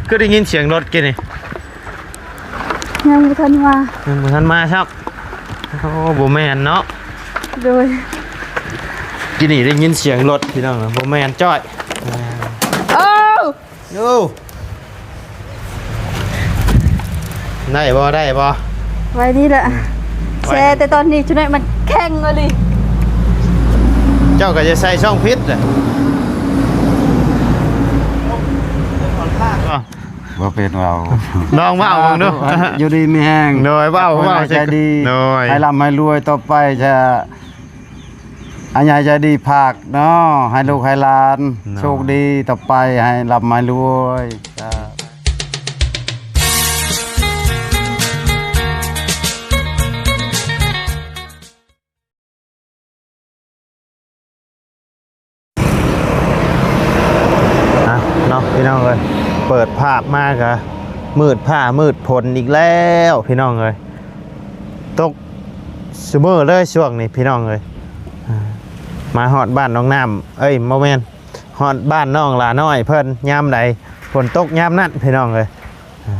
ຄືໄດ້ຍິນສຽງລົດກີ້ນີ້? ຍັງບໍ່ທັນມາ ຍັງບໍ່ທັນມາຊ້ຳ. ໂອ້ ບໍ່ແມ່ນເນາະ. ໂດຍ ກີ້ນີ້ໄດ້ຍິນສຽງລົດພີ່ນ້ອງ ບໍ່ແມ່ນຈ້ອຍ. ໂອ້ ໂອ້ ໄດ້ບໍ່ ໄດ້ບໍ່? ໄວ້ນີ້ແຫຼະ ອືມ ແຊ່ແຕ່ຕອນນີ້ ຈຸດນັ້ນມັນແຂງອີ່ຫຼີ. ເຈົ້າກໍຈະໃສ່ຊ່ອງຜິດແຫຼະ. ບໍ່ເປັນ ເວົ້າ ລອງເວົ້າເບິ່ງດູ. ຢູ່ດີມີແຮງ ໂດຍ ເວົ້າ ເວົ້າໃຈດີ ໂດຍ ໃຫ້ລ່ຳໃຫ້ລວຍຕໍ່ໄປ. ຈະ ອາຍາຍໃຈດີຝາກເນາະ ໃຫ້ລູກໃຫ້ຫຼານ ເນາະ ໂຊກດີຕໍ່ໄປ ໃຫ້ລ່ຳໃຫ້ລວຍ. ອ່ະ ເນາະ ພີ່ນ້ອງເອີຍ ເປີດພາບມາກະມືດຟ້າມືດຝົນອີກແລ້ວ ພີ່ນ້ອງເອີຍ. ຕົກຊຸມື້ເລີຍຊ່ວງນີ້ ພີ່ນ້ອງເອີຍ. ອ່າ ມາຮອດບ້ານນ້ອງນ້ຳ ເອີຍ ບໍ່ແມ່ນ ຮອດບ້ານນ້ອງຫຼ້ານ້ອຍເພິ່ນ ຍາມໃດຝົນຕົກຍາມນັ້ນ ພີ່ນ້ອງເອີຍ. ອ່າ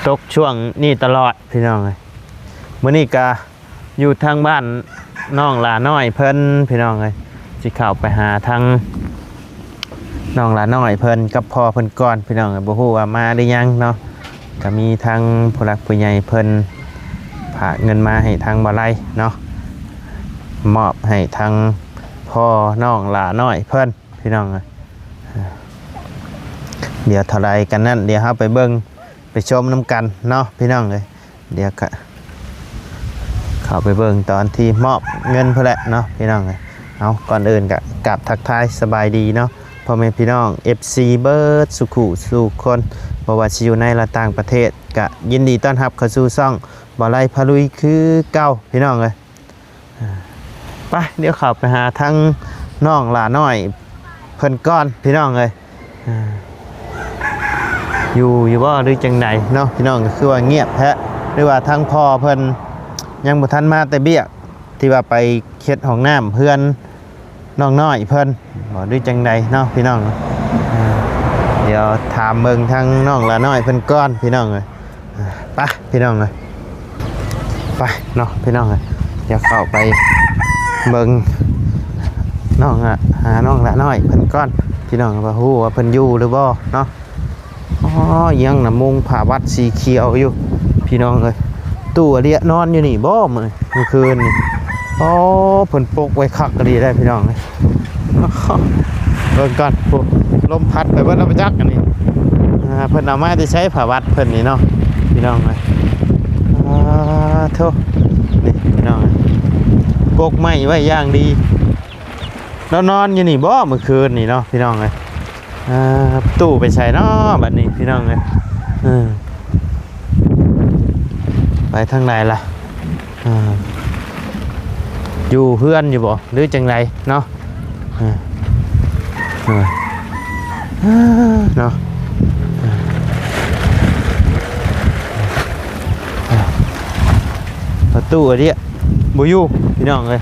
ຕົກຊ່ວງນີ້ຕະຫຼອດ ພີ່ນ້ອງເອີຍ. ມື້ນີ້ກະຢູ່ທາງບ້ານນ້ອງຫຼ້ານ້ອຍເພິ່ນ ພີ່ນ້ອງເອີຍ. ຊິເຂົ້າໄປຫາທາງ ນ້ອງຫຼ້ານ້ອຍເພິ່ນກັບພໍ່ເພິ່ນກ່ອນ ພີ່ນ້ອງເອີຍ. ບໍ່ຮູ້ວ່າມາຫຼືຍັງເນາະ. ກະມີທາງຜູ້ຫຼັກຜູ້ໃຫຍ່ເພິ່ນຝາກເງິນມາໃຫ້ທາງບ່າວໄລເນາະ ມອບໃຫ້ທາງພໍ່ນ້ອງຫຼ້ານ້ອຍເພິ່ນ ພີ່ນ້ອງເອີຍ. ດຽວເທົ່າໃດກັນນັ້ນ ດຽວເຮົາໄປເບິ່ງໄປຊົມນຳກັນເນາະ ພີ່ນ້ອງເອີຍ. ດຽວກະເຂົ້າໄປເບິ່ງຕອນທີ່ມອບເງິນພຸ້ນແຫຼະເນາະ ພີ່ນ້ອງເອີຍ. ເອົາ ກ່ອນອື່ນກະກາບທັກທາຍສະບາຍດີເນາະ ພໍ່ແມ່ພີ່ນ້ອງ ເອັຟຊີ ເບິດສູ່ຄູ່ສູ່ຄົນ ບໍ່ວ່າຊິຢູ່ໃນ ແລະ ຕ່າງປະເທດ ກະຍິນດີຕ້ອນຮັບເຂົ້າສູ່ຊ່ອງບ່າວໄລພາລຸຍຄືເກົ່າ ພີ່ນ້ອງເອີຍ. ອ່າ ໄປ ດຽວເຂົ້າໄປຫາທາງນ້ອງຫຼ້ານ້ອຍເພິ່ນກ່ອນ ພີ່ນ້ອງເອີຍ. ອ່າ ຢູ່ ຢູ່ບໍ່ ຫຼືຈັ່ງໃດເນາະ ພີ່ນ້ອງ? ຄືວ່າງຽບແທ້ ຫຼືວ່າທາງພໍ່ເພິ່ນຍັງບໍ່ທັນມາແຕ່ວຽກ ທີ່ວ່າໄປເຮັດຫ້ອງນ້ຳເຮືອນນ້ອງນ້ອຍເພິ່ນບໍ່ ຫຼືຈັ່ງໃດເນາະ ພີ່ນ້ອງ? ອ່າ ດຽວຖາມເບິ່ງທາງນ້ອງຫຼ້ານ້ອຍເພິ່ນກ່ອນ ພີ່ນ້ອງເອີຍ. ໄປ ພີ່ນ້ອງເອີຍ ໄປເນາະ ພີ່ນ້ອງເອີຍ. ດຽວເຂົ້າໄປເບິ່ງນ້ອງ ຫານ້ອງຫຼ້ານ້ອຍເພິ່ນກ່ອນ ພີ່ນ້ອງ ວ່າຮູ້ວ່າເພິ່ນຢູ່ຫຼືບໍ່ເນາະ. ອໍ ຍັງນະ ມຸງຜ້າວັດສີຂຽວຢູ່ ພີ່ນ້ອງເອີຍ. ຕູ້ອາເລຍນອນຢູ່ນີ້ບໍ່ມື້ ມື້ຄືນນີ້? ອໍ ເພິ່ນປົກໄວ້ຄັກອີ່ຫຼີໄດ໋ ພີ່ນ້ອງເອີຍ. ເບິ່ງກ່ອນ ໂອ້ ລົມພັດໄປເບິດແລ້ວບໍ່ຈັກອັນນີ້. ອ່າ ເພິ່ນເອົາມາແຕ່ໃສຜ້າວັດເພິ່ນນີ້ເນາະ ພີ່ນ້ອງເອີຍ. ອ່າ ໂທ້ ນີ້ ພີ່ນ້ອງເອີຍ ປົກໄມ້ໄວ້ຢ່າງດີ. ລາວນອນຢູ່ນີ້ບໍ່ມື້ຄືນນີ້ເນາະ ພີ່ນ້ອງເອີຍ? ອ່າ ຕູ້ໄປໃສເນາະບັດນີ້ ພີ່ນ້ອງເອີຍ? ເອີ ໄປທາງໃດລະ? ອ່າ ຢູ່ເຮືອນຢູ່ບໍ່ ຫຼືຈັ່ງໃດເນາະ? ເອີ ເນາະ ປະຕູອັນນີ້ບໍ່ຢູ່ ພີ່ນ້ອງເອີຍ.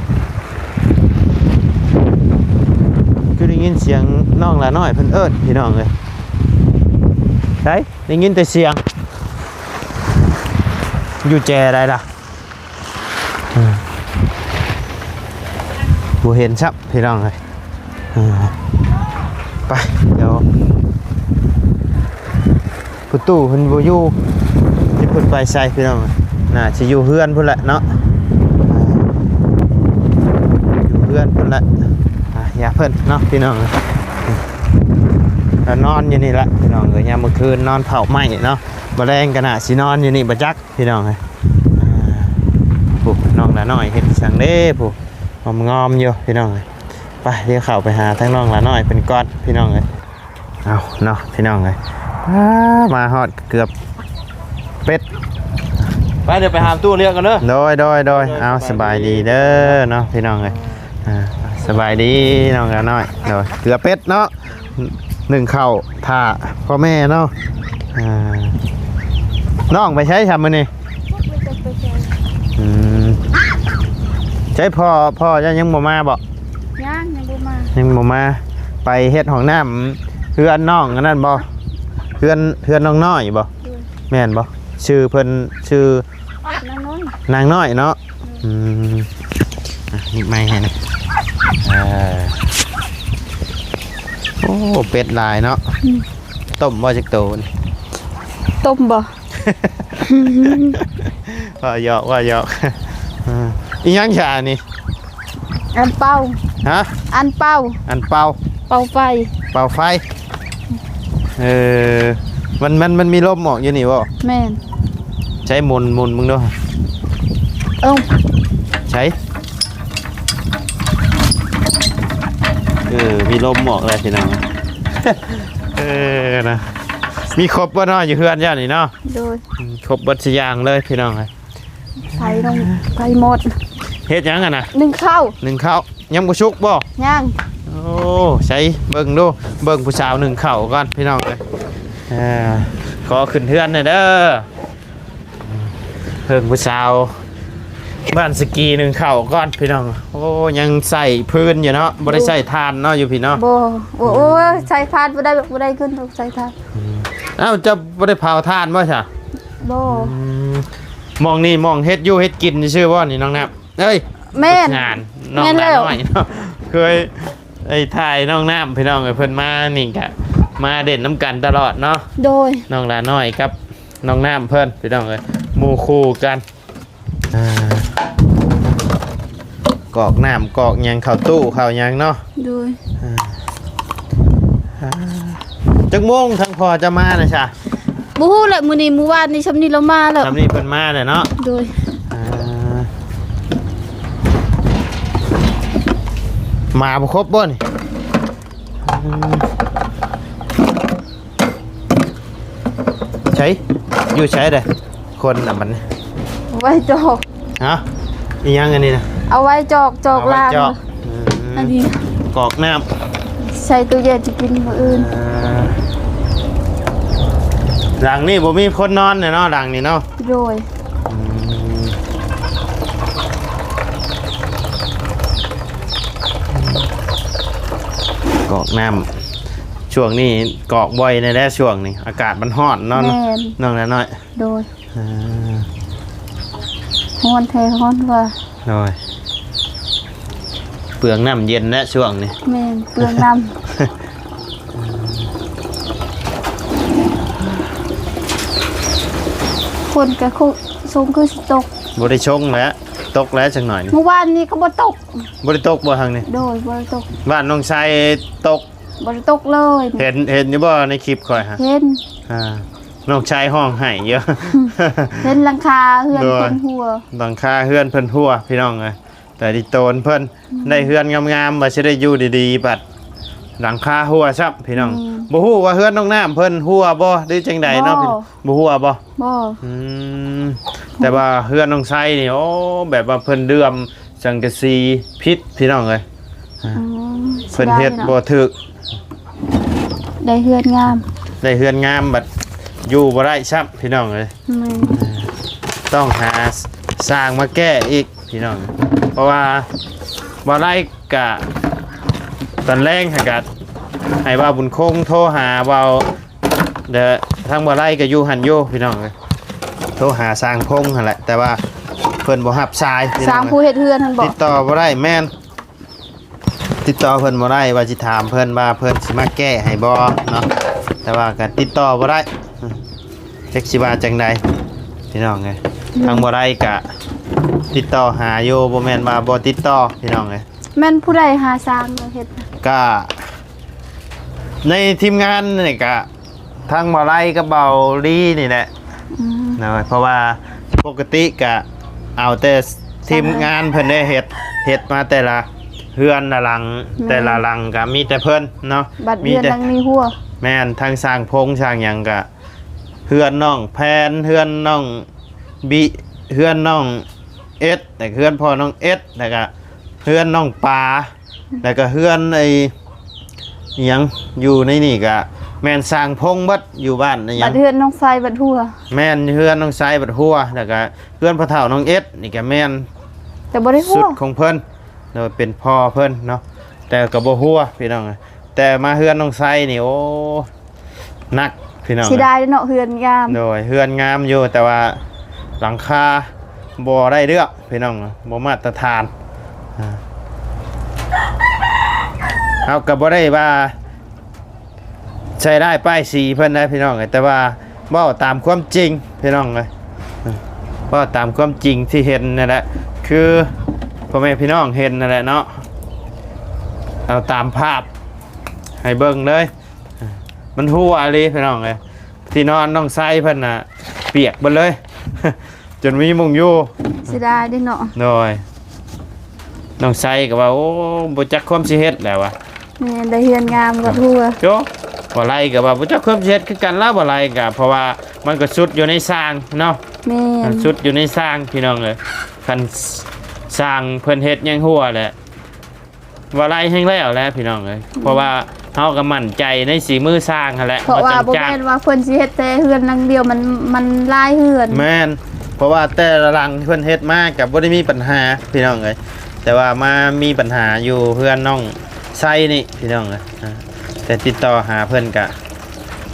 ຄືໄດ້ຍິນສຽງນ້ອງຫຼ້ານ້ອຍເພິ່ນເອີ້ນ ພີ່ນ້ອງເອີຍ. ໃສ ໄດ້ຍິນແຕ່ສຽງ ຢູ່ແຈໃດລະ? ອືມ ບໍ່ເຫັນຊ້ຳ ພີ່ນ້ອງເອີຍ. ອ່າ ໄປ ດຽວ ປະຕູເພິ່ນບໍ່ຢູ່ ຊິເພິ່ນໄປໃສ ພີ່ນ້ອງ? ໜ້າຊິຢູ່ເຮືອນພຸ້ນແຫຼະເນາະ ອ່າ ຢູ່ເຮືອນພຸ້ນແຫຼະ. ອ່າ ຢ່າເພິ່ນເນາະ ພີ່ນ້ອງ ລາວນອນຢູ່ນີ້ແຫຼະ ພີ່ນ້ອງເອີຍ. ຍາມມື້ຄືນນອນເຝົ້າໄມ້ເນາະ ມື້ແລງກໍໜ້າຊິນອນຢູ່ນີ້ບໍ່ຈັກ ພີ່ນ້ອງເອີຍ. ອ່າ ຜູ້ນ້ອງຫຼ້ານ້ອຍເຮັດສັງເດ້ ຜູ້ງອມໆຢູ່ ພີ່ນ້ອງເອີຍ. ໄປ ດຽວເຂົ້າໄປຫາທາງນ້ອງຫຼ້ານ້ອຍເພິ່ນກ່ອນ ພີ່ນ້ອງເອີຍ. ເອົາເນາະ ພີ່ນ້ອງເອີຍ ອ່າ ມາຮອດເກືອບເປັດ. ໄປ ດຽວໄປຫາປະຕູເລຍກ່ອນເດີ. ໂດຍ ໂດຍ ໂດຍ ໂດຍ ເອົາ ສະບາຍດີເດີເນາະ ພີ່ນ້ອງເອີຍ. ອ່າ ສະບາຍດີນ້ອງຫຼ້ານ້ອຍ. ໂດຍ ເກືອເປັດເນາະ ໜຶ້ງເຂົ້າຖ້າພໍ່ແມ່ເນາະ. ອ່າ ນ້ອງໄປໃສຊະມື້ນີ້? ອືມ ໃສພໍ່ ພໍ່ເຈົ້າຍັງບໍ່ມາບໍ່? ຍັງ ຍັງບໍ່ມາ ຍັງບໍ່ມາ. ໄປເຮັດຫ້ອງນ້ຳເຮືອນນ້ອງອັນນັ້ນບໍ່? ເຮືອນ ເຮືອນນ້ອງນ້ອຍບໍ່? ໂດຍ ແມ່ນບໍ່? ຊື່ເພິ່ນຊື່ ນາງນ້ອຍ ນາງນ້ອຍເນາະ. ໂດຍ ອືມ ອ່ະ ນີ້ໄມ້ໃຫ້ນະ. ເອີ ໂອ້ ເປັດຫຼາຍເນາະ. ອືມ ຕົ້ມບໍ່ຈັກໂຕນີ້? ຕົ້ມບໍ່? ເວົ້າຢອກ ເວົ້າຢອກ. ເອີ ອີຫຍັງຊະອັນນີ້? ອັນເປົ່າ. ຮະ? ອັນເປົ່າ. ອັນເປົ່າ. ເປົ່າໄຟ. ເປົ່າໄຟ. ເອີ ມັນ ມັນ ມັນມີລົມອອກຢູ່ນີ້ບໍ່? ແມ່ນ. ໃຊ້ໝູນ ໝູນເບິ່ງດູ. ເອີ ໃຊ້ ເອີ ມີລົມອອກແລ້ວພີ່ນ້ອງ. ເອີ ນະ ມີຄົບບໍ່ເນາະ ຢູ່ເຮືອນເຈົ້ານີ້ເນາະ? ໂດຍ ອືມ ຄົບເບິດສູ່ຢ່າງເລີຍພີ່ນ້ອງ. ໃສ່ລົງໄປໝົດ. ເຮັດຫຍັງຫັ້ນນະ? ໜຶ້ງເຂົ້າ. ໜຶ້ງເຂົ້າ. ຍັງບໍ່ສຸກບໍ່? ຍັງ. ໂອ້ ໃສ່ເບິ່ງດູ ເບິ່ງຜູ້ສາວໜຶ້ງເຂົ້າກ່ອນພີ່ນ້ອງເອີຍ. ເອີ ຂໍຂຶ້ນເຮືອນແດ່ເດີ ເບິ່ງຜູ້ສາວບ້ານສະກີໜຶ້ງເຂົ້າກ່ອນພີ່ນ້ອງ. ໂອ້ ຍັງໃຊ້ຟືນຢູ່ເນາະ ບໍ່ໄດ້ໃຊ້ຖ່ານເນາະ ຢູ່ພີ້ເນາະ. ບໍ່ ໂອ້ ອືມ ໂອ້ຍ ໃຊ້ຖ່ານບໍ່ໄດ້ ບໍ່ໄດ້ຂຶ້ນ ໃຊ້ຖ່ານ. ອືມ ອ້າວ ເຈົ້າບໍ່ໄດ້ເຜົາຖ່ານບໍ່ຊະ? ບໍ່. ອືມ ໝ່ອງນີ້ໝ່ອງເຮັດຢູ່ເຮັດກິນຊື່ໆບໍ່ນີ້ ນ້ອງນ້ຳ? ເອີຍ ແມ່ນ ງານນ້ອງ ແມ່ນແລ້ວ ຫຼານ້ອຍເນາະ. ເຄີຍໄດ້ຖ່າຍນ້ອງນ້ຳພີ່ນ້ອງເອີຍ ເພິ່ນມານີ້ກະມາເດັ່ນນຳກັນຕະຫຼອດເນາະ. ໂດຍ ນ້ອງຫຼານ້ອຍກັບນ້ອງນ້ຳເພິ່ນພີ່ນ້ອງເອີຍ ໝູ່ຄູ່ກັນ. ອ່າ ກອກນ້ຳກອກຫຍັງ ເຂົ້າຕູ້ເຂົ້າຫຍັງເນາະ. ໂດຍ ອ່າ ອ່າ ຈັກໂມງທາງພໍ່ຈະມານະຊະ? ບໍ່ຮູ້ແຫຼະ ມື້ນີ້ ມື້ວານນີ້ ຊ່ຳນີ້ລາວມາແລ້ວ ຊ່ຳນີ້ເພິ່ນມາແລ້ວເນາະ. ໂດຍ ອ່າ ມາບໍ່ຄົບບໍ່ນີ້? ໃສ ຢູ່ໃສເດ້ ຄົນນະບັດນີ້? ໄວ້ຈອກ. ຮະ? ອີຫຍັງອັນນີ້ນະ? ເອົາໄວ້ຈອກ ຈອກ ເອົາໄວ້ ລ້າງ ຈອກ. ອືມ ອັນນີ້ກອກນ້ຳ ໃສ່ຕູ້ເຢັນຊິກິນມື້ອື່ນ. ອ່າ ຫຼັງນີ້ບໍ່ມີຄົນນອນແນ່ເນາະ ຫຼັງນີ້ເນາະ. ໂດຍ ອືມ ກອກນ້ຳ ຊ່ວງນີ້ກອກບ່ອຍແດ່ແຫຼະ ຊ່ວງນີ້ອາກາດມັນຮ້ອນເນາະ. ແມ່ນ ນ້ອງນ້ອຍ. ໂດຍ ອ່າ ຮ້ອນແທ້ຮ້ອນວ່າ. ໂດຍ ເປືອງນ້ຳເຢັນແຫຼະຊ່ວງນີ້. ແມ່ນ ເປືອງນ້ຳ. ຝົນກະຄົງ ຊົງຄືຊິຕົກ. ບໍ່ໄດ້ຊົງແຫຼະ ຕົກແລ້ວຈັກໜ້ອຍນີ້. ມື້ວານນີ້ກໍບໍ່ຕົກ. ບໍ່ໄດ້ຕົກບໍ່ທາງນີ້? ໂດຍ ບໍ່ໄດ້ຕົກ. ບ້ານນ້ອງໄຊຕົກ? ບໍ່ໄດ້ຕົກເລີຍ. ເຫັນ ເຫັນຢູ່ບໍ່ໃນຄລິບຂ້ອຍຫະ? ເຫັນ. ອ່າ ນ້ອງຊາຍຮ້ອງໄຫ້ຢູ່. ເຫັນຫຼັງຄາເຮືອນເພິ່ນຮົ່ວ. ໂດຍ ຫຼັງຄາເຮືອນເພິ່ນຮົ່ວ ພີ່ນ້ອງເອີຍ. ແຕ່ທີ່ໂຕນເພິ່ນ ອືມ ໄດ້ເຮືອນງາມໆ ວ່າຊິໄດ້ຢູ່ດີໆ ບັດຫຼັງຄາຮົ່ວຊ້ຳ ພີ່ນ້ອງ. ອືມ ບໍ່ຮູ້ວ່າເຮືອນນ້ອງນ້ຳເພິ່ນຮົ່ວບໍ່ ຫຼືຈັ່ງໃດເນາະ. ບໍ່ ບໍ່ຮົ່ວບໍ່? ບໍ່. ອືມ ແຕ່ວ່າເຮືອນນ້ອງໄຊນີ້ ໂອ້ ແບບວ່າເພິ່ນເຫຼື້ອມ ສັງກະສີຜິດ ພີ່ນ້ອງເອີຍ. ອືມ ເພິ່ນເຮັດບໍ່ຖືກ. ໄດ້ເຮືອນງາມ ໄດ້ເຮືອນງາມ ບັດຢູ່ບໍ່ໄດ້ຊ້ຳ ພີ່ນ້ອງເອີຍ. ແມ່ນ ຕ້ອງຫາຊ່າງມາແກ້ອີກ ພີ່ນ້ອງ. ເພາະວ່າບໍ່ໄດ້ກະ ຕອນແລງຫັ້ນກະ ໃຫ້ບ່າວບຸນຄົງໂທຫາບ່າວ ແລະ ທາງບໍ່ໄດ້ກໍຢູ່ຫັ້ນຢູ່ ພີ່ນ້ອງເອີຍ. ໂທຫາຊ່າງພົງຫັ້ນແຫຼະ ແຕ່ວ່າເພິ່ນບໍ່ຮັບສາຍ ພີ່ນ້ອງເອີຍ. ຊ່າງຜູ້ເຮັດເຮືອນຫັ້ນບໍ່? ຕິດຕໍ່ບໍ່ໄດ້. ແມ່ນ ຕິດຕໍ່ເພິ່ນບໍ່ໄດ້ ວ່າຊິຖາມເພິ່ນວ່າເພິ່ນຊິມາແກ້ໃຫ້ບໍ່ເນາະ. ແຕ່ວ່າກໍຕິດຕໍ່ບໍ່ໄດ້ ຈັກຊິວ່າຈັ່ງໃດ ພີ່ນ້ອງເອີຍ. ອືມ ທາງບໍ່ໄດ້ກະຕິດຕໍ່ຫາຢູ່ ບໍ່ແມ່ນວ່າບໍ່ຕິດຕໍ່ ພີ່ນ້ອງເອີຍ. ແມ່ນຜູ້ໃດຫາຊ່າງມາເຮັດ? ກະ ໃນທີມງານນີ້ກະທັງບ່າວໄລກັບບ່າວລີນີ້ແຫຼະ. ອືມ ເນາະ ເພາະວ່າປົກກະຕິກະເອົາແຕ່ທີມງານເພິ່ນໄດ້ເຮັດ ເຮັດມາແຕ່ລະເຮືອນລະຫຼັງ. ແມ່ນ ແຕ່ລະຫຼັງກະມີແຕ່ເພິ່ນເນາະ. ບັດເຮືອນຫຼັງນີ້ຮົ່ວ. ແມ່ນ ທັງຊ່າງພົງຊ່າງຫຍັງກະ ເຮືອນນ້ອງແພນ ເຮືອນນ້ອງບິ ເຮືອນນ້ອງເອັດ ແລ້ວກະເຮືອນພໍ່ນ້ອງເອັດ ແລ້ວກະເຮືອນນ້ອງປາ ແລ້ວກະເຮືອນໄອ້ ອີ່ຫຍັງ ຢູ່ໃນນີ້ກະແມ່ນຊ່າງພົງເບິດ ຢູ່ບ້ານອີ່ຫຍັງ. ບັດເຮືອນນ້ອງໄຊບັດຮົ່ວ. ແມ່ນ ເຮືອນນ້ອງໄຊບັດຮົ່ວ ແລ້ວກະເຮືອນພໍ່ເຖົ້ານ້ອງເອັດນີ້ກະແມ່ນ ແຕ່ບໍ່ໄດ້ຮົ່ວ ສຸດຂອງເພິ່ນ ໂດຍ ເປັນພໍ່ເພິ່ນເນາະ ແຕ່ກະບໍ່ຮົ່ວ ພີ່ນ້ອງ. ແຕ່ມາເຮືອນນ້ອງໄຊນີ້ ໂອ້ ໜັກ ພີ່ນ້ອງ ເສຍດາຍເນາະ ເຮືອນງາມ ໂດຍ ເຮືອນງາມຢູ່ ແຕ່ວ່າຫຼັງຄາບໍ່ໄດ້ເລື່ອງ ພີ່ນ້ອງ ບໍ່ມາດຕະຖານ ອ່າ ເຮົາກໍບໍ່ໄດ້ວ່າໃສ່ຮ້າຍປ້າຍສີເພິ່ນນະ ພີ່ນ້ອງເອີຍ ແຕ່ວ່າເວົ້າຕາມຄວາມຈິງ ພີ່ນ້ອງເອີຍ ເວົ້າຕາມຄວາມຈິງທີ່ເຫັນນັ້ນແຫຼະ ຄືພໍ່ແມ່ພີ່ນ້ອງເຫັນນັ້ນແຫຼະເນາະ ເອົາຕາມພາບໃຫ້ເບິ່ງເລີຍ ມັນຮົ່ວອີ່ຫຼີ ພີ່ນ້ອງເອີຍ ທີ່ນອນນ້ອງໄຊເພິ່ນນະປຽກເບິດເລີຍ ຈົນມີມຸ້ງຢູ່ ເສຍດາຍເດ້ເນາະ ໂດຍ ນ້ອງໄຊກໍວ່າ ໂອ້ ບໍ່ຈັກຄວາມຊິເຮັດແລ້ວວ່າ ແມ່ນ ໄດ້ເຮືອນງາມກໍທົ່ວ ໂຈະ ບໍ່ໄລ່ກໍວ່າບໍ່ຈັກຄວາມຊິເຮັດຄືກັນລະ ບໍ່ໄລ່ກໍ ເພາະວ່າມັນກໍສຸດຢູ່ໃນສ້າງເນາະ ແມ່ນ ມັນສຸດຢູ່ໃນສ້າງ ພີ່ນ້ອງເອີຍ ຄັນສ້າງເພິ່ນເຮັດຍັງຮົ່ວແຫຼະ ວ່າໄລ່ແຮງແລ້ວແຫຼະພີ່ນ້ອງເອີຍ ເພາະວ່າເຮົາກໍໝັ້ນໃຈໃນສີມືຊ່າງຫັ້ນແຫຼະ ເພາະວ່າ ວ່າ ບໍ່ແມ່ນວ່າເພິ່ນຊິເຮັດແຕ່ເຮືອນຫຼັງດຽວ ມັນ ມັນຫຼາຍເຮືອນ ແມ່ນ ເພາະວ່າແຕ່ລະຫຼັງເພິ່ນເຮັດມາກໍບໍ່ໄດ້ມີບັນຫາພີ່ນ້ອງເອີຍ ແຕ່ວ່າມາມີບັນຫາຢູ່ເຮືອນນ້ອງໄຊນີ້ພີ່ນ້ອງເອີຍ ອ່າ ແຕ່ຕິດຕໍ່ຫາເພິ່ນກໍ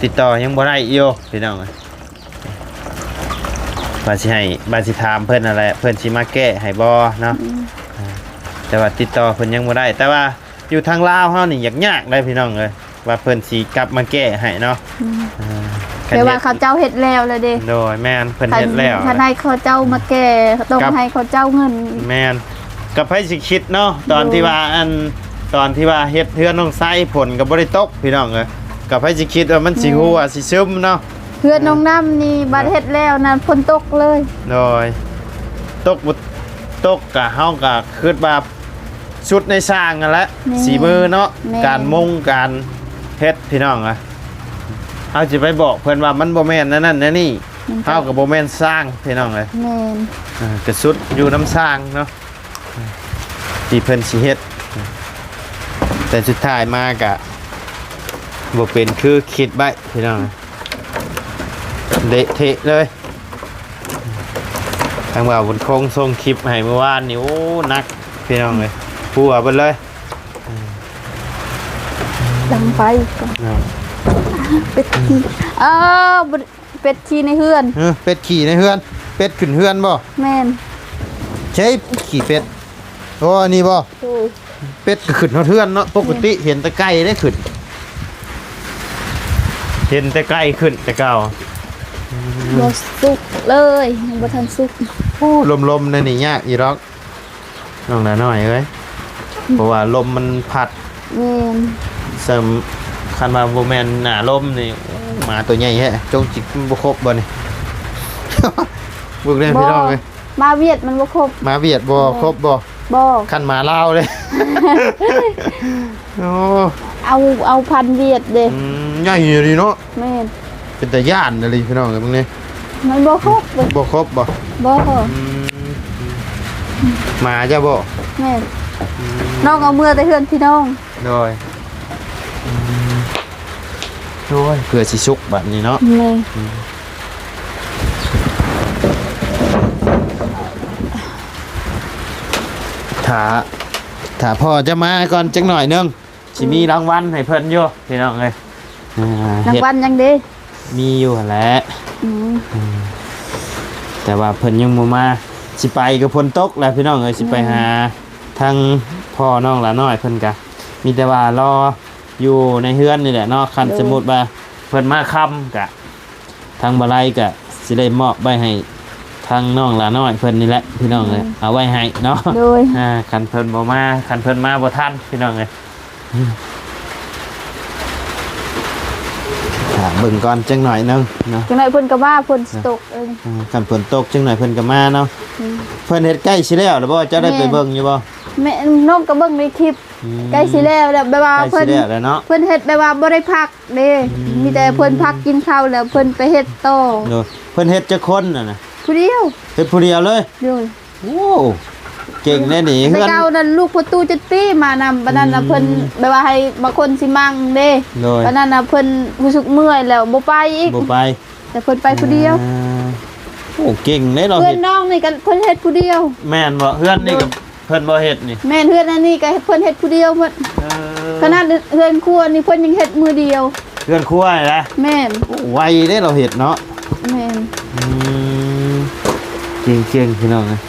ຕິດຕໍ່ຍັງບໍ່ໄດ້ຢູ່ພີ່ນ້ອງເອີຍ ວ່າຊິໃຫ້ ວ່າຊິຖາມເພິ່ນຫັ້ນແຫຼະ ເພິ່ນຊິມາແກ້ໃຫ້ບໍ່ເນາະ ອືມ ອ່າ ແຕ່ວ່າຕິດຕໍ່ເພິ່ນຍັງບໍ່ໄດ້ ແຕ່ວ່າຢູ່ທາງລາວເຮົານີ້ຍາກໆໄດ໋ພີ່ນ້ອງເອີຍ ວ່າເພິ່ນຊິກັບມາແກ້ໃຫ້ເນາະ ອືມ ອ່າ ແຕ່ວ່າເຂົາເຈົ້າເຮັດແລ້ວແລ້ວເດ້ ໂດຍ ແມ່ນ ເພິ່ນເຮັດແລ້ວ ຄັນໃຫ້ເຂົາເຈົ້າມາແກ້ ຕ້ອງໃຫ້ເຂົາເຈົ້າເງິນ ແມ່ນ ກໍໃຜຊິຄິດເນາະ ຕອນທີ່ວ່າ ໂດຍ ອັນ ຕອນທີ່ວ່າເຮັດເຮືອນນ້ອງໄຊ ຝົນກໍບໍ່ໄດ້ຕົກພີ່ນ້ອງເອີຍ ກໍໃຜຊິຄິດວ່າມັນຊິ ແມ່ນ ຮົ່ວຊິຊຶມເນາະ ເຮືອນນ້ອງນ້ຳນີ້ ອ່າ ບັດເຮັດແລ້ວນະ ຝົນຕົກເລີຍ ໂດຍ ຕົກບໍ່ຕົກກະ ເຮົາກະຄິດວ່າສຸດໃນຊ່າງຫັ້ນແຫຼະ ແມ່ນ ສີມືເນາະ ແມ່ນ ການມຸງການເຮັດພີ່ນ້ອງ ອ່າ ເຮົາຊິໄປບອກເພິ່ນວ່າມັນບໍ່ແມ່ນແນວນັ້ນແນວນີ້ ມັນກໍ ເຮົາກໍບໍ່ແມ່ນຊ່າງພີ່ນ້ອງເອີຍ ແມ່ນ ອ່າ ກະສຸດຢູ່ນຳຊ່າງເນາະ ທີ່ເພິ່ນຊິເຮັດ ແຕ່ສຸດທ້າຍມາກະບໍ່ເປັນຄືຄິດໄວ້ພີ່ນ້ອງ ເລະເທະເລີຍ ທາງບ່າວບຸນຄົງສົ່ງຄລິບໃຫ້ມື້ວານນີ້ ໂອ້ ໜັກພີ່ນ້ອງເອີຍ ຮົ່ວເບິດເລີຍ ດັງໄຟກ່ອນ ເນາະ ເປັດຂີ້ ອ້າວ ບໍ່ ເປັດຂີ້ໃນເຮືອນ ເອີ ເປັດຂີ້ໃນເຮືອນ ເປັດຂຶ້ນເຮືອນບໍ່? ແມ່ນ ໃຊ່ຂີ້ເປັດ ໂອ້ ອັນນີ້ບໍ່? ໂດຍ ເປັດກໍຂຶ້ນຮອດເຮືອນເນາະ ປົກກະຕິ ແມ່ນ ເຫັນແຕ່ໄກ່ເດ້ຂຶ້ນ ເຫັນແຕ່ໄກ່ຂຶ້ນແຕ່ເກົ່າ ບໍ່ສຸກເລີຍ ຍັງບໍ່ທັນສຸກ ໂອ້ ລົມໆ ແນວນີ້ຍາກອີ່ດອກ ນ້ອງຫຼ້ານ້ອຍເອີຍ ເພາະວ່າລົມມັນພັດ ແມ່ນ ສ່ຳ ຄັນວ່າບໍ່ແມ່ນໜ້າລົມນີ້ ໂອ້ ໝາຕົວໃຫຍ່ແທ້ ຈົງຈິບໍ່ຄົບບໍ່ນີ້ ເບິ່ງແດ່ ບໍ່ ພີ່ນ້ອງເອີຍ ໝາຫວຽດມັນບໍ່ຄົບ ໝາຫວຽດບໍ່ ແມ່ນ ຄົບບໍ່? ບໍ່ ຄັນໝາລາວເດ້ ໂອ້ ເອົາ ເອົາພັນຫວຽດເດ້ ອືມ ໃຫຍ່ອີ່ຫຼີເນາະ ແມ່ນ ເປັນຕາຢ້ານອີ່ຫຼີພີ່ນ້ອງເອີຍ ເບິ່ງນີ້ ມັນບໍ່ຄົບເດ້ ບໍ່ຄົບບໍ່? ບໍ່ ອືມ ໝາເຈົ້າບໍ່? ແມ່ນ ອືມ ນ້ອງເອົາເມືອແຕ່ເຮືອນພີ່ນ້ອງ ໂດຍ ອືມ ໂອ້ຍ ເພື່ອຊິສຸກບັດນີ້ເນາະ ແມ່ນ ອືມ ຖ້າ ຖ້າພໍ່ຈະມາກ່ອນຈັກໜ້ອຍໜຶ່ງ ຊິມີ ອືມ ລາງວັນໃຫ້ເພິ່ນຢູ່ພີ່ນ້ອງເອີຍ ອ່າ ລາງວັນຫຍັງເດ? ມີຢູ່ຫັ້ນແຫຼະ ອືມ ອືມ ແຕ່ວ່າເພິ່ນຍັງບໍ່ມາ ຊິໄປກໍຝົນຕົກແຫຼະພີ່ນ້ອງເອີຍ ຊິໄປ ອືມ ຫາທາງພໍ່ນ້ອງຫຼ້ານ້ອຍເພິ່ນກະ ມີແຕ່ວ່າລໍຢູ່ໃນເຮືອນນີ້ແຫຼະເນາະ ຄັນ ໂດຍ ສົມມຸດວ່າເພິ່ນມາຄ່ຳກະ ທາງບ່າວໄລກະຊິໄດ້ມອບໄວ້ໃຫ້ທາງນ້ອງຫຼ້ານ້ອຍເພິ່ນນີ້ແຫຼະພີ່ນ້ອງເອີຍ ອືມ ເອົາໄວ້ໃຫ້ເນາະ ໂດຍ ອ່າ ຄັນເພິ່ນບໍ່ມາ ຄັນເພິ່ນມາບໍ່ທັນພີ່ນ້ອງເອີຍ ຖ້າເບິ່ງກ່ອນຈັກໜ້ອຍໜຶ່ງເນາະ ຈັກໜ້ອຍເພິ່ນກໍມາ ຝົນ ເນາະ ຕົກເອີຍ ອ່າ ຄັນຝົນຕົກຈັກໜ້ອຍເພິ່ນກໍມາເນາະ ອືມ ເພິ່ນເຮັດໃກ້ຊິແລ້ວແລ້ວບໍ່? ເຈົ້າໄດ້ໄປ ແມ່ນ ເບິ່ງຢູ່ບໍ່? ແມ່ນ ນ້ອງກໍເບິ່ງໃນຄລິບ ອືມ ໃກ້ຊິແລ້ວແລ້ວ ແບບວ່າ ໃກ້ຊິແລ້ວແລ້ວເນາະ ເພິ່ນ ເພິ່ນເຮັດແບບວ່າບໍ່ໄດ້ພັກ ເດ້ ອືມ ມີແຕ່ເພິ່ນພັກກິນເຂົ້າແລ້ວເພິ່ນໄປເຮັດຕໍ່ ໂດຍ ເພິ່ນເຮັດຈັກຄົນຫັ້ນນະ? ຜູ້ດຽວ ເຮັດຜູ້ດຽວເລີຍ ໂດຍ ໂອ້ ເກັ່ງແດ່ນີ້ ແຕ່ເກົ່ານັ້ນລູກພໍ່ຕູ້ເຈັດປີມານຳ ບັດນັ້ນນະ ອືມ ເພິ່ນແບບວ່າໃຫ້ບາງຄົນຊິມັ່ງເດ້ ໂດຍ ບັດນັ້ນນະເພິ່ນຮູ້ສຶກເມື່ອຍແລ້ວບໍ່ໄປອີກ ບໍ່ໄປ ແຕ່ເພິ່ນໄປຜູ້ດຽວ ອ່າ ໂອ້ ເກັ່ງເດ້ເນາະ ເພື່ອນນ້ອງນີ້ກໍເພິ່ນເຮັດຜູ້ດຽວ ແມ່ນບໍ່? ເຮືອນນີ້ກໍ ໂດຍ ເພິ່ນບໍ່ເຮັດນີ້ ແມ່ນ ເຮືອນອັນນີ້ກໍເພິ່ນເຮັດຜູ້ດຽວໝົດ ເອີ ຂະໜາດເຮືອນຄົວນີ້ເພິ່ນຍັງເຮັດມື້ດຽວ ເຮືອນຄົວນີ້ນະ? ແມ່ນ. ໂອ້ ໄວເດ້ລາວເຮັດເນາະ. ແມ່ນ. ອືມ ເກັ່ງໆ ພີ່ນ້ອງເອີຍ.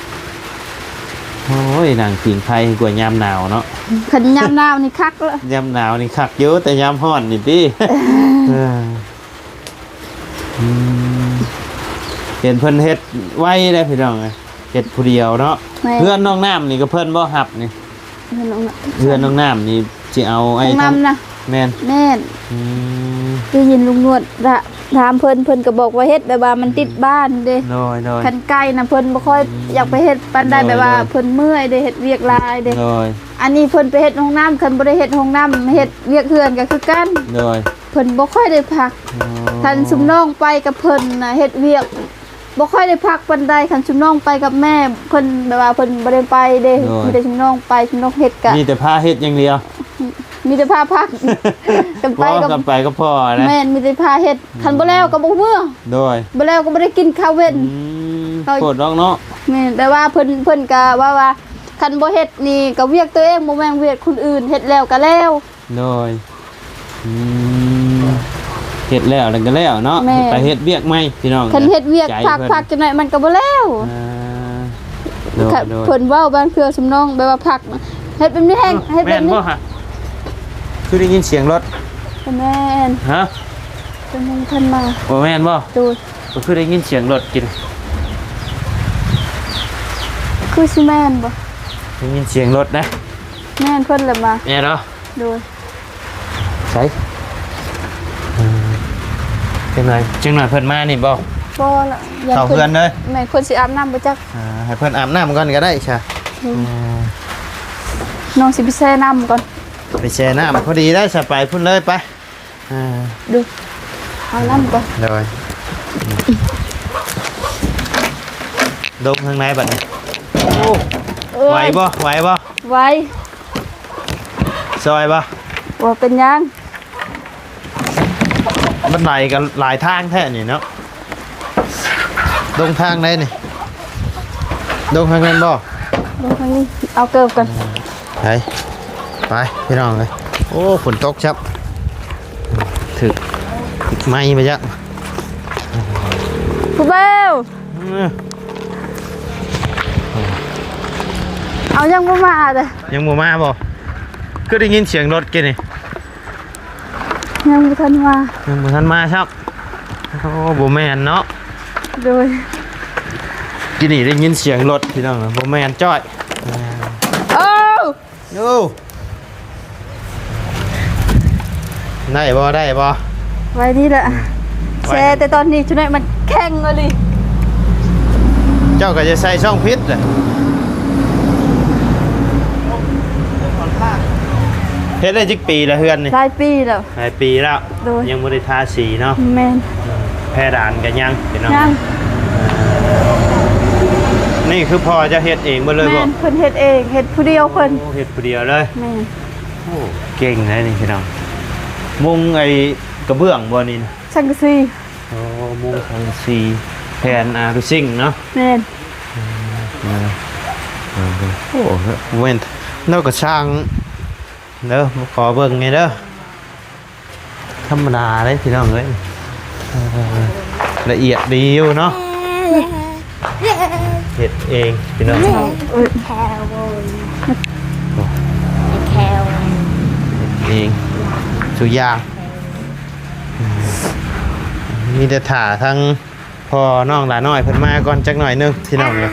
ໂອ້ຍ ນັ່ງຜິງໄຟກວ່າຍາມໜາວເນາະ. ຄັນຍາມໜາວນີ້ຄັກລະ. ຍາມໜາວນີ້ຄັກຢູ່ ແຕ່ຍາມຮ້ອນນີ້ຕິ. ເອີ ອືມ ເຫັນເພິ່ນເຮັດໄວເດ້ພີ່ນ້ອງເອີຍ ເຮັດຜູ້ດຽວເນາະ. ແມ່ນ. ເຮືອນນ້ອງນ້ຳນີ້ກໍເພິ່ນບໍ່ຮັບນີ້? ເຮືອນນ້ອງນ້ຳ ເຮືອນນ້ອງນ້ຳນີ້ຊິເອົາໄອ້ ຫ້ອງນ້ຳນະ? ແມ່ນ. ແມ່ນ. ອືມ ໄດ້ຍິນລຸງນວດ ຖາມເພິ່ນ ເພິ່ນກໍບອກວ່າເຮັດແບບວ່າມັນຕິດບ້ານເດ້. ໂດຍໆ. ຄັນໄກນະເພິ່ນບໍ່ຄ່ອຍ ອືມ ຢາກໄປເຮັດປານໃດ. ໂດຍໆ. ແບບວ່າເພິ່ນເມື່ອຍເດ້ ເຮັດວຽກຫຼາຍເດ້. ໂດຍ. ອັນນີ້ເພິ່ນໄປເຮັດຫ້ອງນ້ຳ ຄັນບໍ່ໄດ້ເຮັດຫ້ອງນ້ຳ ເຮັດວຽກເຮືອນກໍຄືກັນ. ໂດຍ. ເພິ່ນບໍ່ຄ່ອຍໄດ້ພັກ. ອໍ ຄັນຊຸມນ້ອງໄປກັບເພິ່ນນະ ເຮັດວຽກບໍ່ຄ່ອຍໄດ້ພັກປານໃດ. ຄັນຊຸມນ້ອງໄປກັບແມ່ ເພິ່ນແບບວ່າເພິ່ນບໍ່ໄດ້ໄປເດ້. ໂດຍ. ມີແຕ່ຊຸມນ້ອງໄປ ຊຸມນ້ອງເຮັດກະ ມີແຕ່ພາເຮັດຢ່າງດຽວ. ມີແຕ່ພາພັກ ກັນໄປ ເວົ້າກັບ ກັນໄປກັບພໍ່ນະ. ແມ່ນ ມີແຕ່ພາເຮັດ. ອືມ ຄັນບໍ່ແລ້ວກໍບໍ່ເມືອ. ໂດຍ. ບໍ່ແລ້ວກໍບໍ່ໄດ້ກິນຂ້າວເວັນ. ອືມ ເຂົາ ໂພດດອກເນາະ. ແມ່ນ ແຕ່ວ່າເພິ່ນ ເພິ່ນກໍວ່າ ວ່າຄັນບໍ່ເຮັດນີ້ກໍວຽກຕົວເອງ ບໍ່ແມ່ນວຽກຄົນອື່ນ ເຮັດແລ້ວກໍແລ້ວ. ໂດຍ. ອືມ ເຮັດແລ້ວແລ້ວກໍແລ້ວເນາະ. ແມ່ນ. ໄປເຮັດວຽກໃໝ່ພີ່ນ້ອງ. ຄັນເຮັດວຽກ ໃຈເພິ່ນ ພັກໆ ຈັກໜ້ອຍມັນກໍບໍ່ແລ້ວ. ອ່າ ໂດຍ ໂດຍ. ເພິ່ນເວົ້າບາງເທື່ອ ຊຸມນ້ອງແບບວ່າພັກ ເຮັດແບບນີ້ແຮງ ເຮັດແບບນີ້. ແມ່ນບໍ່ຫະ? ຄືໄດ້ຍິນສຽງລົດ. ບໍ່ແມ່ນ. ຮະ? ເປັນຫຍັງເພິ່ນມາ. ບໍ່ແມ່ນບໍ່? ໂດຍ. ກໍຄືໄດ້ຍິນສຽງລົດກິນ. ຄືຊິແມ່ນບໍ່? ໄດ້ຍິນສຽງລົດນະ. ແມ່ນ ເພິ່ນລະມາ. ແມ່ນເນາະ. ໂດຍ. ໃສ? ເອີ ຈັກໜ້ອຍ ຈັກໜ້ອຍເພິ່ນມານີ້ບໍ່? ບໍ່ລະ ຢ້ານ ເຂົ້າເຮືອນເລີຍ. ແມ່ນ ເພິ່ນຊິອາບນ້ຳບໍ່ຈັກ. ອ່າ ໃຫ້ເພິ່ນອາບນ້ຳກ່ອນກໍໄດ້ຊະ. ໂດຍ. ເອີ ນ້ອງຊິໄປແຊ່ນ້ຳກ່ອນ. ໄປແຊ່ນ້ຳ ພໍດີໄດ້ຊະ ໄປພຸ້ນເລີຍ ໄປ. ອ່າ ດູ ເອົານ້ຳກ່ອນ. ໂດຍ. ລົງທາງໃນບັດນີ້. ໂອ້ ເອີຍ ໄຫວບໍ່? ໄຫວບໍ່? ໄຫວ. ຊ່ອຍບໍ່? ບໍ່ເປັນຫຍັງ. ມັນໄຫຼກັນຫຼາຍທາງແທ້ນີ້ເນາະ. ລົງທາງໃດນີ້? ລົງທາງນັ້ນບໍ່? ລົງທາງນີ້. ເອົາເກີບກ່ອນ. ໄປ ໄປພີ່ນ້ອງເອີຍ. ໂອ້ ຝົນຕົກຊັບ ຖືກໄມ້ມາຈັກ. ຜູ້ບ່າວ ເອີ ເອົາ ຍັງບໍ່ມາເດ້. ຍັງບໍ່ມາບໍ່? ຄືໄດ້ຍິນສຽງລົດກີ້ນີ້. ຍັງບໍ່ທັນມາ. ຍັງບໍ່ທັນມາຊ້ຳ. ໂອ້ ບໍ່ແມ່ນເນາະ. ໂດຍ. ກີ້ນີ້ໄດ້ຍິນສຽງລົດພີ່ນ້ອງ ບໍ່ແມ່ນຈ້ອຍ. ໂອ້ ໂອ້ ໄດ້ບໍ່? ໄດ້ບໍ່? ໄວ້ນີ້ແຫຼະ. ອືມ ແຊ່ແຕ່ຕອນນີ້ ຈຸດນັ້ນມັນແຂງອີ່ຫຼີ. ເຈົ້າກໍຈະໃສ່ຊ່ອງຜິດແຫຼະ. ເຮັດໄດ້ຈັກປີແລ້ວເຮືອນນີ້? ຫຼາຍປີແລ້ວ. ຫຼາຍປີແລ້ວ. ໂດຍ. ຍັງບໍ່ໄດ້ທາສີເນາະ. ແມ່ນ. ເອີ ແພດານກໍຍັງພີ່ນ້ອງ. ຍັງ. ນີ້ຄືພໍ່ເຈົ້າເຮັດເອງເບິດເລີຍບໍ່? ແມ່ນ ເພິ່ນເຮັດເອງ ເຮັດຜູ້ດຽວເພິ່ນ. ໂອ້ ເຮັດຜູ້ດຽວເລີຍ. ແມ່ນ. ໂອ້ ເກັ່ງເລີຍນີ້ພີ່ນ້ອງ. ມຸງໄອ້ກະເບື້ອງບໍ່ນີ້ນະ? ສັງກະສີ. ໂອ້ ມຸງສັງກະສີ ແຜ່ນອາລູຊິງເນາະ. ແມ່ນ. ເອີ ເອີ ເອີ ໂອ້ ແມ່ນ ລາວກໍຊ່າງເດີ ຂໍເບິ່ງແດ່ເດີ. ທຳມະດາເດ້ພີ່ນ້ອງເອີຍ. ເອີ ລະອຽດດີຢູ່ເນາະ. ເຮັດເອງພີ່ນ້ອງ. ເອີ ເຮັດເອງທຸກຢ່າງ. ມີແຕ່ຖ້າທາງ ພໍ່ນ້ອງຫຼານ້ອຍເພິ່ນມາກ່ອນຈັກໜ້ອຍໜຶ່ງພີ່ນ້ອງເອີຍ.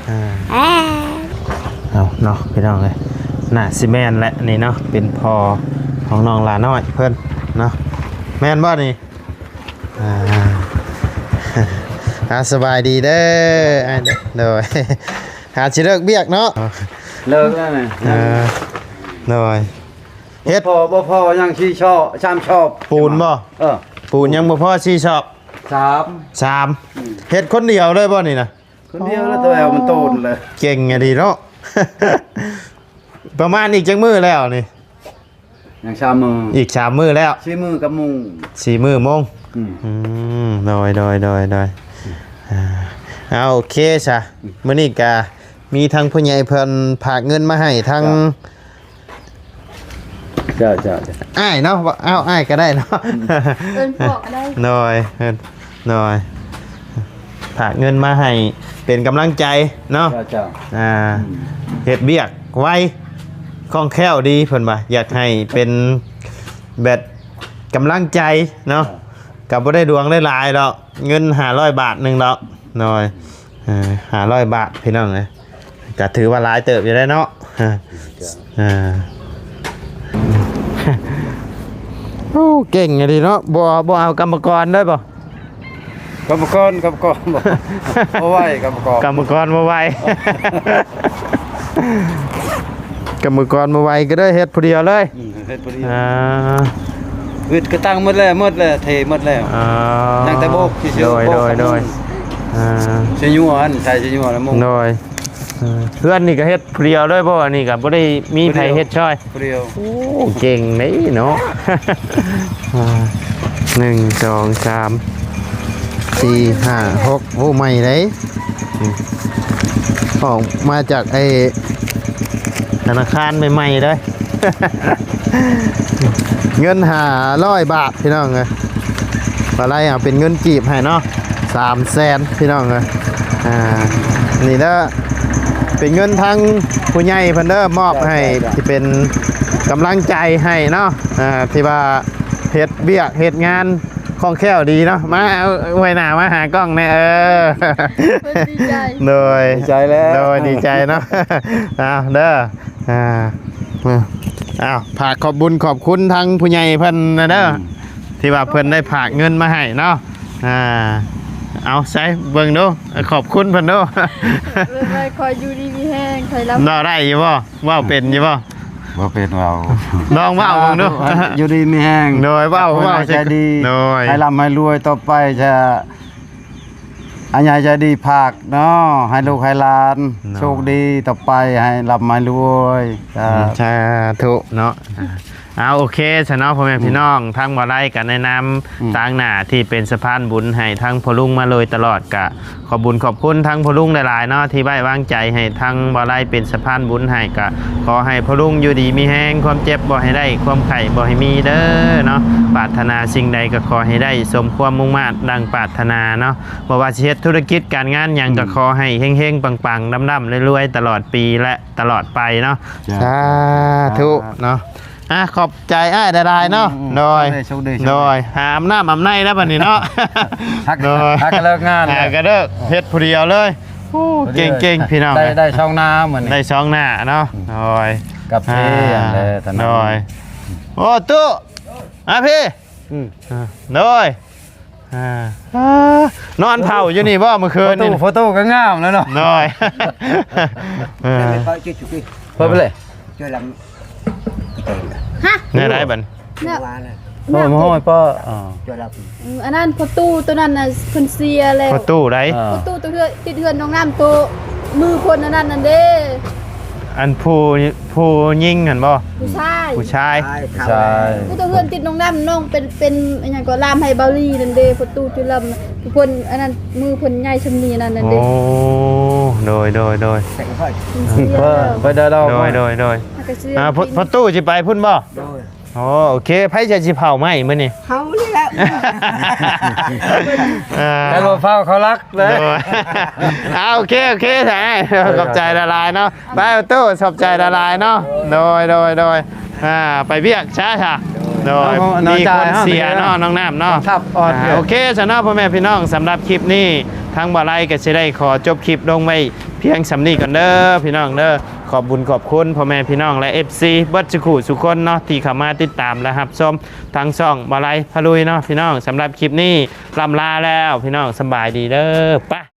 ອ່າ ເອົາເນາະພີ່ນ້ອງເອີຍ ໜ້າຊິແມ່ນແຫຼະນີ້ເນາະ ເປັນພໍ່ຂອງນ້ອງຫຼານ້ອຍເພິ່ນເນາະ. ແມ່ນບໍ່ນີ້? ອ່າ ອ່າ ສະບາຍດີເດີ ໂດຍ. ຫາຊິເລີກວຽກເນາະ. ເລີກແລ້ວນະ. ເອີ ໂດຍ. ເຮັດ ບໍ່ພໍ ບໍ່ພໍ ຍັງສີ່ຊອບ ສາມຊອບ. ປູນບໍ່? ເອີ ປູນຍັງບໍ່ພໍສີ່ຊອບ. ສາມ ສາມ. ອືມ ເຮັດຄົນດຽວເລີຍບໍ່ນີ້ນະ? ຄົນດຽວແລ້ວ ແຕ່ວ່າມັນໂຕນເລີຍ. ເກັ່ງອີ່ຫຼີເນາະ. ປະມານອີກຈັກມື້ແລ້ວນີ້? ຍັງສາມມື້. ອີກສາມມື້ແລ້ວ. ສີ່ມື້ກັບໂມງ. ສີ່ມື້ໂມງ. ອືມ ອືມ ໂດຍ ໂດຍ ໂດຍ ໂດຍ. ອ່າ ເອົາ ໂອເຄຊະ. ອືມ ມື້ນີ້ກະມີທາງຜູ້ໃຫຍ່ເພິ່ນຝາກເງິນມາໃຫ້ທາງ ເຈົ້າ. ເຈົ້າ ເຈົ້າ ເຈົ້າ ອ້າຍເນາະ ເວົ້າ ເອົາ ອ້າຍກໍໄດ້ເນາະ ເອີ້ນພໍ່ກໍໄດ້ ໂດຍ ເອີ້ນ ໂດຍ ຝາກເງິນມາໃຫ້ເປັນກຳລັງໃຈເນາະ ເຈົ້າ ເຈົ້າ ອ່າ ອືມ ເຮັດວຽກໄວ ຄ່ອງແຄ້ວດີ ເພິ່ນວ່າ ຢາກໃຫ້ເປັນແບບກຳລັງໃຈເນາະ ເຈົ້າ ກໍບໍ່ໄດ້ຫຼວງໄດ້ຫຼາຍດອກ ເງິນຫ້າຮ້ອຍບາດໜຶ່ງດອກ ໂດຍ ເອີ ຫ້າຮ້ອຍບາດພີ່ນ້ອງເອີຍ ກໍຖືວ່າຫຼາຍເຕີບຢູ່ໄດ໋ເນາະ ເຈົ້າ ອ່າ ໂອ້ ເກັ່ງອີ່ຫຼີເນາະ ບໍ່ ບໍ່ເອົາກຳມະກອນໄດ້ບໍ່? ກຳມະກອນ ກຳມະກອນ ບໍ່ ບໍ່ໄຫວ ກຳມະກອນ ກຳມະກອນບໍ່ໄຫວ ກຳມະກອນບໍ່ໄຫວ ກໍໄດ້ເຮັດຜູ້ດຽວເລີຍ ອືມ ເຮັດຜູ້ດຽວ ອ່າ ວິດກະຕັ້ງໝົດແລ້ວ ໝົດແລ້ວ ເທໝົດແລ້ວ ອ່າ ຍັງແຕ່ໂບກຊື່ໆ ໂດຍ ໂບກ ໂດຍ ໂດຍ ອ່າ ຊິຍົວ ອັນໃສ່ຊິຍົວແລ້ວໂມງ ໂດຍ ເອີ ເຮືອນນີ້ກໍເຮັດຜູ້ດຽວເລີຍບໍ່? ອັນນີ້ກໍບໍ່ໄດ້ມີໃຜເຮັດຊ່ອຍ ຜູ້ດຽວ ໂອ້ ເກັ່ງເດ້ເນາະ ອ່າ ໜຶ່ງ ສອງ ສາມ ສີ່ ຫ້າ ຫົກ ໂອ້ ໃໝ່ເດ້ ອືມ ອອກມາຈາກໄອ້ທະນາຄານໃໝ່ໆເດ້ ເງິນຫ້າຮ້ອຍບາດພີ່ນ້ອງເອີຍ ປາໄລເອົາເປັນເງິນກີບໃຫ້ເນາະ ສາມແສນພີ່ນ້ອງເອີຍ ອ່າ ນີ້ເດີ ເປັນເງິນທາງຜູ້ໃຫຍ່ເພິ່ນເດີ ມອບໃຫ້ ເຈົ້າ ເຈົ້າ ທີ່ເປັນກຳລັງໃຈໃຫ້ເນາະ ອ່າ ທີ່ວ່າເຮັດວຽກເຮັດງານຄ່ອງແຄ້ວດີເນາະ ມາ ເອົາ ອວຍໜ້າມາຫາກ້ອງແດ່ ເອີ ເພິ່ນດີໃຈ ໂດຍ ດີໃຈແລ້ວ ໂດຍ ດີໃຈເນາະ ເອົາເດີ ອ່າ ເອົາ ຝາກຂອບບຸນຂອບຄຸນທາງຜູ້ໃຫຍ່ເພິ່ນນະເດີ ອືມ ທີ່ວ່າເພິ່ນໄດ້ຝາກເງິນມາໃຫ້ເນາະ ອ່າ ເອົາໃສ່ເບິ່ງດູ ຂອບຄຸນເພິ່ນດູ ເອີ ຂໍຢູ່ດີມີແຮງ ຂໍລຳ ເວົ້າໄດ້ຢູ່ບໍ່? ເວົ້າເປັນຢູ່ບໍ່? ບໍ່ເປັນເວົ້າ ລອງເວົ້າເບິ່ງດູ ຢູ່ດີມີແຮງ ໂດຍ ເວົ້າ ເວົ້າໃຈດີ ໂດຍ ໃຫ້ລ່ຳໃຫ້ລວຍຕໍ່ໄປ ຈະ ອາຍາໃຈດີຝາກເນາະ ໃຫ້ລູກໃຫ້ຫຼານ ໂດຍ ໂຊກດີຕໍ່ໄປ ໃຫ້ລ່ຳໃຫ້ລວຍ ສາ ອືມ ສາທຸເນາະ ອ່າ ເອົາ ໂອເຄຊະເນາະ ພໍ່ແມ່ ອືມ ພີ່ນ້ອງ ທາງບໍ່ໄລກໍໃນນາມ ອືມ ຕາງໜ້າທີ່ເປັນສະພານບຸນໃຫ້ທາງພໍ່ລຸງມາໂດຍຕະຫຼອດ ກະຂອບບຸນຂອບຄຸນທາງພໍ່ລຸງຫຼາຍໆເນາະ ທີ່ໄວ້ວາງໃຈໃຫ້ທາງບໍ່ໄລເປັນສະພານບຸນໃຫ້ ກະຂໍໃຫ້ພໍ່ລຸງຢູ່ດີມີແຮງ ຄວາມເຈັບບໍ່ໃຫ້ໄດ້ ຄວາມໄຂ້ບໍ່ໃຫ້ມີເດີເນາະ ປາດຖະໜາສິ່ງໃດກໍຂໍໃຫ້ໄດ້ສົມຄວາມມຸ່ງມາດດັ່ງປາດຖະໜາເນາະ ບໍ່ວ່າຊິເຮັດທຸລະກິດການງານຫຍັງ ອືມ ກໍຂໍໃຫ້ເຮັງໆ ປັງໆ ລ່ຳໆ ລວຍໆ ຕະຫຼອດປີ ແລະ ຕະຫຼອດໄປເນາະ ສາທຸເນາະ ອ່າ ຂອບໃຈອ້າຍຫຼາຍໆເນາະ ອືມ ໂດຍ ໂຊກດີ ໂຊກດີ ໂດຍ ຫາອາບນ້ຳອາບໃນແລ້ວບັດນີ້ເນາະ ຮັກ ໂດຍ ຮັກກະເລີກງານ ຫາກະເລີກ ເຮັດຜູ້ດຽວເລີຍ ໂອ້ ເກັ່ງໆ ພີ່ນ້ອງ ໄດ້ ໄດ້ຊ່ອງໜ້າມື້ນີ້ ໄດ້ຊ່ອງໜ້າເນາະ ອືມ ໂດຍ ກັບເພ ອ່າ ອັນໃດຕອນນັ້ນ ໂດຍ ໂອ້ ຕູ້ ມາພີ້ ອືມ ໂດຍ ອ່າ ນອນເຝົ້າຢູ່ນີ້ບໍ່ມື້ຄືນນີ້? ໂຟໂຕ້ ໂຟໂຕ້ກໍງາມແລ້ວເນາະ ໂດຍ ເອີ ເປີດໄປເລີຍ ຊ່ວຍລຳ ຮະ ແນວໃດບັດນີ້? ໂອ້ຍ ໂອ້ຍ ປ້ອ ອືມ ອັນນັ້ນພໍ່ຕູ້ໂຕນັ້ນນະ ເພິ່ນເສຍແລ້ວ ພໍ່ຕູ້ໃດ? ພໍ່ຕູ້ໂຕເຮືອນ ຕິດເຮືອນນ້ອງນ້ຳ ໂຕມືພົ້ນອັນນັ້ນນັ້ນເດ້ ອັນຜູ້ ຜູ້ຍິງຫັ້ນບໍ່? ຜູ້ຊາຍ ຜູ້ຊາຍ ຜູ້ຊາຍ ຜູ້ຊາຍ ຜູ້ຕະເຮືອນຕິດນ້ອງນ້ຳ ນ້ອງເປັນ ເປັນອີຫຍັງກໍລາມໄຮບາລີນັ້ນເດ້ ປະຕູຈຸລຳ ຜູ້ເພິ່ນອັນນັ້ນ ມືເພິ່ນໃຫຍ່ຊ່ຳນີ້ນັ້ນນັ້ນເດ້ ໂອ້ ໂດຍ ໂດຍ ໂດຍ ເພິ່ນເສຍແລ້ວ ໂດຍ ໂດຍ ໂດຍ ອາ ພໍ່ຕູ້ຊິໄປພຸ້ນບໍ່? ໂດຍ ໂອ້ ໂອເຄ ໃຜຈະຊິເຜົາໄມ້ມື້ນີ້? ເຮົານີ້ແຫຼະ ເອີ ແຕ່ບໍ່ເຝົ້າເຂົາລັກເດ້ ໂດຍ ອ່າ ໂອເຄ ໂອເຄ ແທ້ ຂອບໃຈຫຼາຍໆເນາະ ໄປຕູ້ ຂອບໃຈຫຼາຍໆເນາະ ໂດຍ ໂດຍ ໂດຍ ອ່າ ໄປວຽກຊະ ຊະ ໂດຍ ມີຄົນເສຍເນາະ ນ້ອງນ້ຳເນາະ ອ່າ ໂອເຄຊະເນາະ ພໍ່ແມ່ພີ່ນ້ອງ ສຳລັບຄລິບນີ້ ທາງບໍ່ໄລກໍຊິໄດ້ຂໍຈົບຄລິບລົງໄວ້ພຽງສ່ຳນີ້ກ່ອນເດີ ພີ່ນ້ອງເດີ ຂອບບຸນຂອບຄຸນພໍ່ແມ່ພີ່ນ້ອງ ແລະ ເອັຟຊີ ເບິດສູ່ຄູ່ສູ່ຄົນເນາະ ທີ່ເຂົ້າມາຕິດຕາມ ແລະ ຮັບຊົມ ທາງຊ່ອງບໍ່ໄລພາລຸຍເນາະພີ່ນ້ອງ ສຳລັບຄລິບນີ້ລ່ຳລາແລ້ວພີ່ນ້ອງ ສະບາຍດີເດີ ປະ.